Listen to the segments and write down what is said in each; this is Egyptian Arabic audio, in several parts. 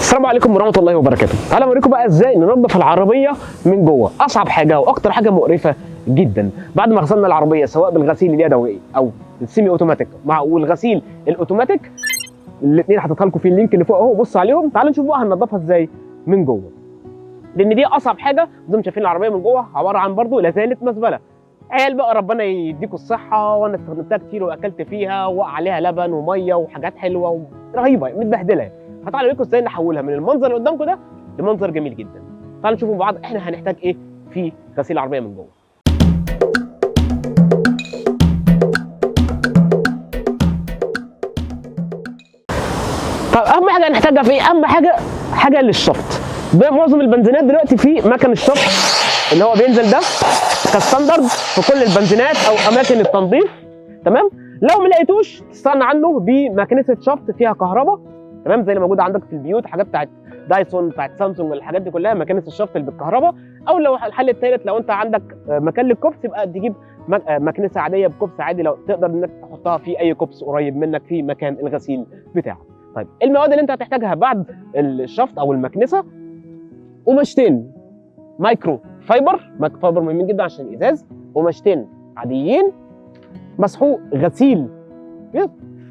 السلام عليكم ورحمة الله وبركاته. تعالوا اوريكم بقى ازاي ننظف العربية من جوه. اصعب حاجة واكتر حاجة مقرفة جدا بعد ما غسلنا العربية سواء بالغسيل اليدوي او ال semi automatic مع والغسيل الاوتوماتيك، الاثنين حاططها لكم في ال link اللي فوق اهو، بص عليهم. تعالوا نشوف بقى هننضفها ازاي من جوه، لان دي اصعب حاجة. زي ما شايفين العربية من جوه عبارة عن برضو لا زالت مزبلة. عيال بقى ربنا يديكم الصحة، وانا استخدمتها كتير واكلت فيها وعليها لبن ومية وحاجات حلوة رهيبة متبهدله. هتعالوا لكم ازاي نحولها من المنظر اللي قدامكم ده لمنظر جميل جدا. تعالوا نشوف مع بعض احنا هنحتاج ايه في غسيل العربية من جوه. طب اهم حاجة هنحتاجها في ايه؟ اهم حاجة للشفط. معظم البنزينات دلوقتي في مكن الشفط اللي هو بينزل ده ك standard في كل البنزينات او اماكن التنظيف، تمام؟ لو ما لقيتوش تستغنى عنه بماكينه شفط فيها كهرباء، تمام؟ زي اللي موجودة عندك في البيوت، حاجات بتاعت دايسون بتاعت سامسونج الحاجات دي كلها، ماكينة الشفط اللي بالكهرباء. او لو الحل الثالث لو انت عندك مكان للكوبس يبقى تجيب مكنسة عادية بكوبس عادي، لو تقدر انك تحطها في اي كوبس قريب منك في مكان الغسيل بتاعك. طيب المواد اللي انت هتحتاجها بعد الشفط او المكنسة: قماشتين micro fiber، micro fiber مهمين جدا عشان الازاز، قماشتين عاديين، مسحوق غسيل،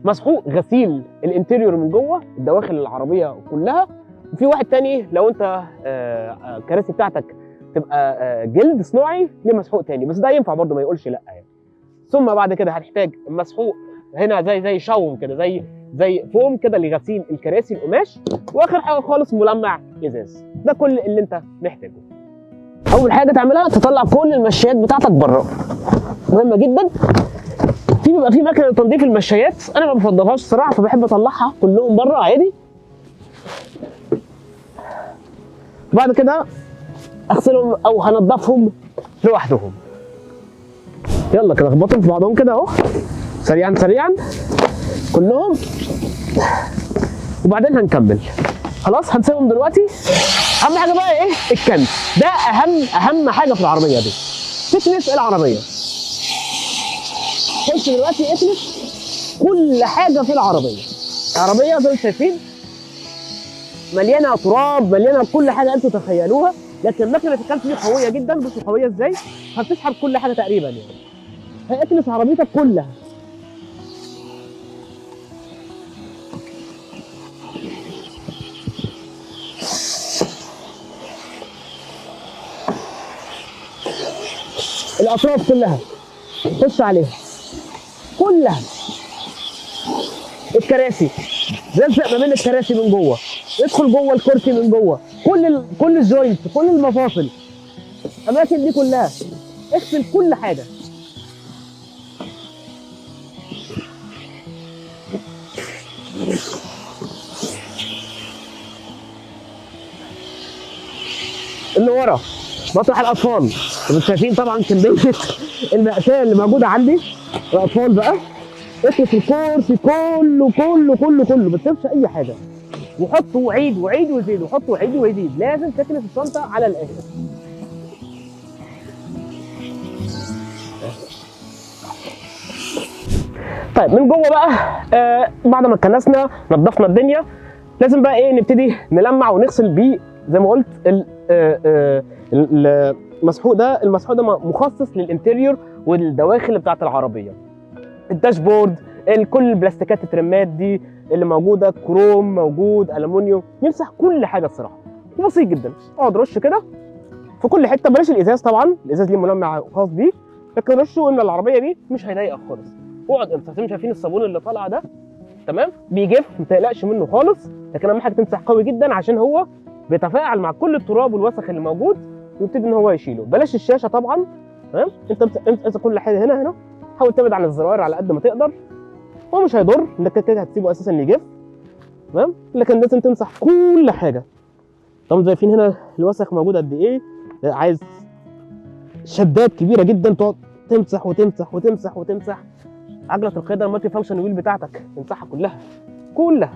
مسحوق غسيل ال interior من جوه الدواخل العربية كلها. وفي واحد تاني لو انت الكراسي بتاعتك تبقى جلد صناعي ليه مسحوق تاني، بس ده ينفع برده ما يقولش لا يعني. ثم بعد كده هتحتاج مسحوق هنا زي شوم كده، زي فوم كده لغسيل الكراسي القماش. واخر حاجة خالص ملمع ازاز. ده كل اللي انت محتاجه. اول حاجة تعملها تطلع كل المشايات بتاعتك بره، مهمة جدا. في بيبقى في مكنه لتنظيف المشايات، انا ما بفضلهاش الصراحة، فبحب اطلعها كلهم بره عادي. بعد كده اغسلهم او هنضفهم لوحدهم. يلا كده اخبطهم في بعضهم كده اهو سريعا سريعا كلهم، وبعدين هنكمل. خلاص هنسيبهم دلوقتي. اهم حاجة بقى ايه؟ الكنس ده اهم حاجة في العربية دي، تكنس العربية. خش دلوقتي اكنس كل حاجة في العربية. العربية زي ما شايفين مليانة تراب، مليانة كل حاجة انتوا تخيلوها، لكن مكنه الكنس دي قوية جدا. بصوا قوية ازاي، هتسحب كل حاجة تقريبا يعني. هتكنس عربيتك كلها. الاطراف كلها خش عليها كلها. الكراسي لزق ما بين الكراسي من جوه، ادخل جوه الكرسي من جوه، كل ال joint، كل المفاصل، الاماكن دي كلها اغسل كل حاجة. اللي ورا مطرح الاطفال، انتوا شايفين طبعا كمية المأساة اللي موجودة عندي. الاطفال بقى اكنس الكرسي كله كله كله كله، ما تسيبش اي حاجة، وحط وعيد وعيد وزيد، وحط وعيد وزيد. لازم تكنس الشنطة على الاخر. طيب من جوه بقى بعد ما كنسنا نظفنا الدنيا، لازم بقى ايه؟ نبتدي نلمع ونغسل بيه زي ما قلت المسحوق ده. المسحوق ده مخصص لل interior والدواخل بتاعت العربية، ال dashboard، كل البلاستيكات الترمات دي اللي موجودة، كروم موجود، الومنيوم، يمسح كل حاجة الصراحة. وبسيط جدا، اقعد رش كده في كل حتة. بلاش الازاز طبعا، الازاز ليه ملمع خاص بيه، لكن رشه واملى العربية بيه مش هيضايقك خالص. اقعد امسح. زي ما شايفين الصابون اللي طالع ده، تمام، بيجف ما تقلقش منه خالص، لكن اهم حاجة تمسح قوي جدا عشان هو بيتفاعل مع كل التراب والوسخ اللي موجود ويبتدي ان هو يشيله. بلاش الشاشة طبعا، تمام؟ انت امسك كل حاجة هنا هنا، حاول تبعد عن الزراير على قد ما تقدر، هو مش هيضر، انك كده هتسيبه اساسا يجف، تمام؟ لكن لازم تمسح كل حاجة. طبعا شايفين هنا الوسخ موجود قد ايه، عايز شدات كبيرة جدا تقعد تمسح وتمسح وتمسح وتمسح. عجله القيادة ال multi function wheel بتاعتك تمسحها كلها كلها.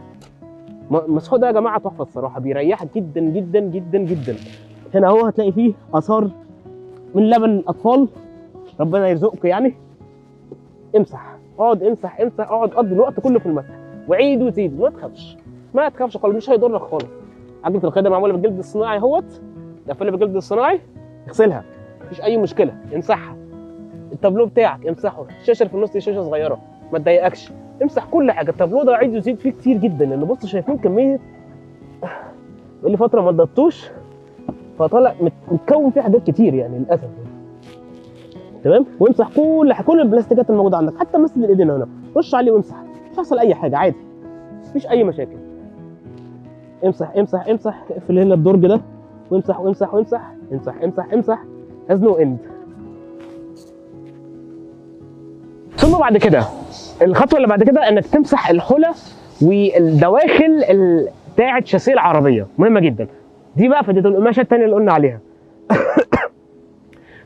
المسحوق ده يا جماعة تحفة الصراحة، بيريحك جدا جدا جدا جدا. هنا اهو هتلاقي فيه اثار من لبن الاطفال، ربنا يرزقكم يعني. امسح، اقعد امسح امسح، اقعد قضي الوقت كله في المسح، وعيد وزيد، ما تخافش ما تخافش خالص، مش هيضرك خالص. عجله القيادة معمولة بالجلد الصناعي اهوت، مقفلة بالجلد الصناعي، اغسلها مفيش اي مشكلة، امسحها. التابلو بتاعك امسحه، الشاشة اللي في النص دي شاشة صغيرة ما تضايقكش، امسح كل حاجة. التابلو ده عيد يزيد فيه كتير جدا، لان بص شايفين كمية، بقالي فترة ما نضفتوش فطلع متكون فيه حاجات كتير يعني للاسف. تمام، وامسح كل البلاستيكات الموجودة عندك، حتى مسد الايدين هنا رش عليه وامسح، مش هيحصل اي حاجة عادي، مفيش اي مشاكل. امسح امسح امسح، اقفل هنا الدرج ده وامسح وامسح وامسح، امسح امسح امسح، has no end. ثم بعد كده الخطوة اللي بعد كده انك تمسح الحلى والدواخل بتاعه شاسيه العربية، مهمة جدا دي بقى. فدي القماشه الثانية اللي قلنا عليها.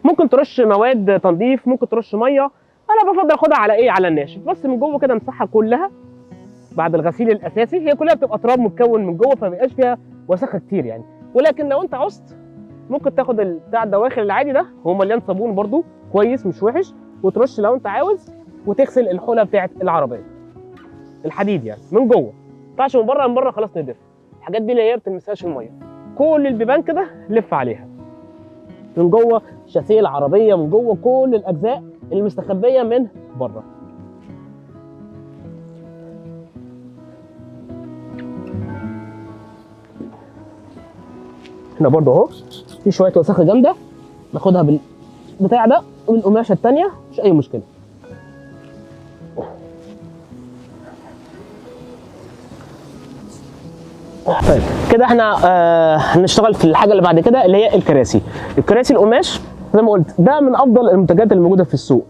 ممكن ترش مواد تنظيف، ممكن ترش مية، انا بفضل اخدها على ايه، على الناشف بس من جوه كده، امسحها كلها بعد الغسيل الاساسي. هي كلها بتبقى تراب متكون من جوه فما بيبقاش فيها وساخة كتير يعني، ولكن لو انت عوزت ممكن تاخد بتاع الدواخل العادي ده، هو مليان صابون برده كويس مش وحش، وترش لو انت عاوز، وتغسل الحوله بتاعت العربية الحديد يعني من جوه، ما ينفعش من بره، من بره خلاص نضف. الحاجات دي اللي هي ما بتلمسهاش المية، كل البيبان كده لف عليها من جوه، شاسيه العربية من جوه، كل الاجزاء المستخبيه من بره. هنا برضه اهو في شوية وساخة جامدة، ناخدها بالبتاع ده والقماشه الثانية مش اي مشكلة. طيب كده احنا هنشتغل في الحاجة اللي بعد كده اللي هي الكراسي. الكراسي القماش زي ما قلت ده من افضل المنتجات اللي موجودة في السوق،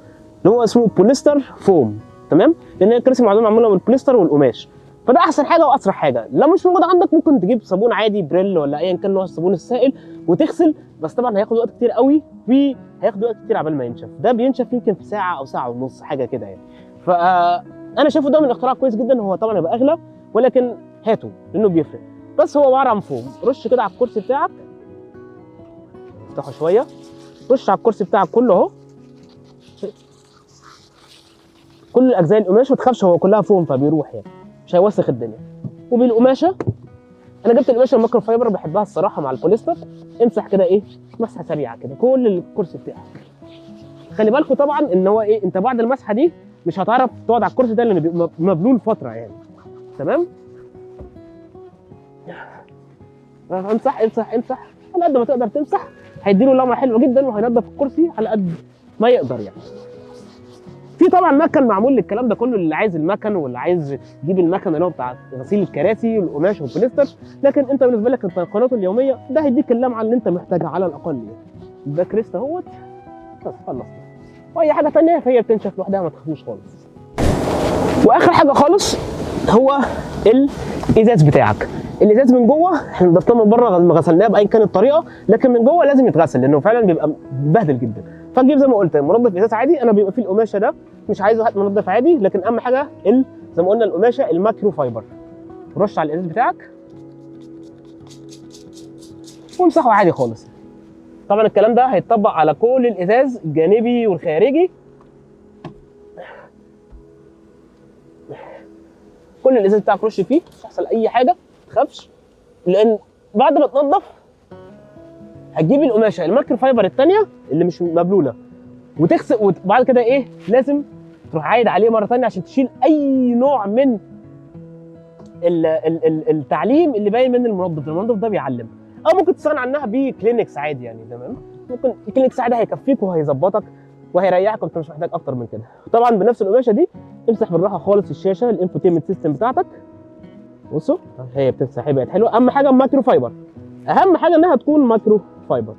اللي هو اسمه polyester foam. تمام، لان الكراسي معمولة بالبوليستر والقماش، فده احسن حاجة واسرع حاجة. لو مش موجود عندك ممكن تجيب صابون عادي بريل ولا ايا كان نوع الصابون السائل وتغسل، بس طبعا هياخد وقت كتير قوي، وهياخد وقت كتير عبال ما ينشف. ده بينشف يمكن في ساعة او ساعة ونص حاجة كده يعني. فانا شايفه ده من الاختراع كويس جدا. هو طبعا هيبقى اغلى، ولكن هاته لانه بيفرق. بس هو عبارة عن فوم، رش كده على الكرسي بتاعك، افتحه شوية، رش على الكرسي بتاعك كله اهو، كل الاجزاء القماش، ما تخافش هو كلها فوم فبيروح يعني مش هيوسخ الدنيا. وبالقماشه، انا جبت القماشه ال microfiber بحبها الصراحة مع البوليستر. امسح كده ايه، مسحه سريعة كده كل الكرسي بتاعك. خلي بالكم طبعا ان هو ايه، انت بعد المسحة دي مش هتعرف تقعد على الكرسي ده لانه بيبقى مبلول فترة يعني. تمام، امسح امسح امسح على قد ما تقدر تمسح، هيديله لمعة حلوة جدا وهينضف الكرسي على قد ما يقدر يعني. في طبعا مكن معمول للكلام ده كله، اللي عايز المكن واللي عايز يجيب المكن اللي هو بتاع غسيل الكراسي والقماش والبوليستر، لكن انت بالنسبة لك التنقلات اليومية ده هيديك اللمعة اللي انت محتاجها على الاقل يعني. ال back rest اهوت بس خلصنا، واي حاجة ثانية فهي بتنشف لوحدها ما تخافوش خالص. واخر حاجة خالص هو الازاز بتاعك. الازاز من جوه احنا نضفناه من بره ما غسلناه باي كانت الطريقة، لكن من جوه لازم يتغسل لانه فعلا بيبقى مبهدل جدا. فتجيب زي ما قلت منظف ازاز عادي، انا بيبقى فيه القماشه ده مش عايزه، هات منظف عادي، لكن اهم حاجة زي ما قلنا القماشه ال microfiber. رش على الازاز بتاعك وامسحه عادي خالص. طبعا الكلام ده هيتطبق على كل الازاز الجانبي والخارجي، كل الازاز بتاعك رش فيه، مش هيحصل اي حاجة ما تخافش، لان بعد ما تنضف هتجيب القماشه ال microfiber الثانية اللي مش مبلوله وتغسل، وبعد كده ايه لازم تروح عايد عليه مرة ثانية عشان تشيل اي نوع من التعليم اللي باين من المنظف. المنظف ده بيعلم، او ممكن تستغنى عنها بكلينكس عادي يعني. تمام، ممكن الكلينكس عادي هيكفيك وهيظبطك وهيريحك وانت مش محتاج اكتر من كده. طبعا بنفس القماشه دي امسح بالراحة خالص الشاشة ال infotainment system بتاعتك. بصوا هي بتمسح، هي بقت حلوة. اهم حاجة microfiber، اهم حاجة انها تكون microfiber.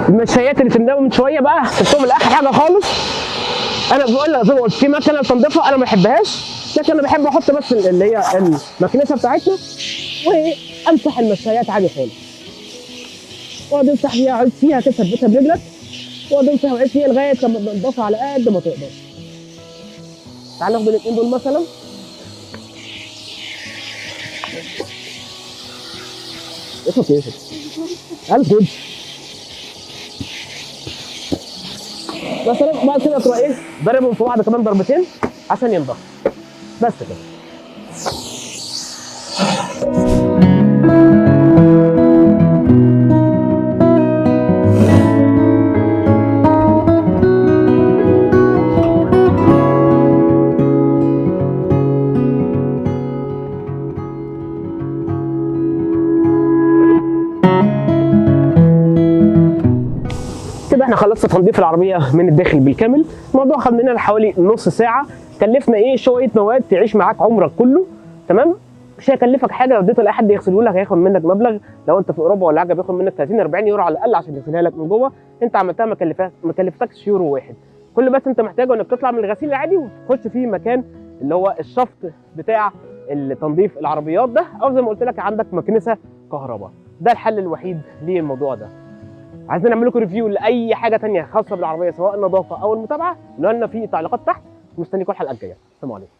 المشايات اللي سبناهم من شوية بقى سبتهم لاخر حاجة خالص. انا بقول لك زي ما قلت في مكنه تنظيفها انا ما بحبهاش، لكن انا بحب احط بس اللي هي المكنسة بتاعتنا وامسح المشايات عادي خالص. واقعد امسح فيها، عيد فيها كده، ثبتها برجلك واقعد امسح وعيد فيها لغاية لما تنضفها على قد ما تقدر. تعال ناخد الاثنين دول مثلا. okay alles gut مثلا. بعد كده تروح ايه ضربهم في بعض كمان ضربتين عشان ينضف بس كده. كده احنا خلصنا تنظيف العربية من الداخل بالكامل. الموضوع خد مننا حوالي نص ساعة. كلفنا ايه؟ شوية مواد تعيش معاك عمرك كله، تمام؟ مش هيكلفك حاجة، لو اديته لاي حد يغسله لك هياخد منك مبلغ، لو انت في اوروبا ولا حاجة بياخد منك 30 40 يورو على الاقل عشان يغسلها لك من جوه. انت عملتها ما كلفتكش يورو واحد. كل بس انت محتاجه انك تطلع من الغسيل العادي وتخش في مكان اللي هو الشفط بتاع التنظيف العربيات ده، او زي ما قلت لك عندك مكنسة كهرباء. ده الحل الوحيد للموضوع ده. عايزين نعمل لكم review لاي حاجة تانية خاصة بالعربية، سواء النظافة او المتابعة، قولوا لنا في تعليقات تحت. مستنيكم الحلقة الجاية. السلام عليكم.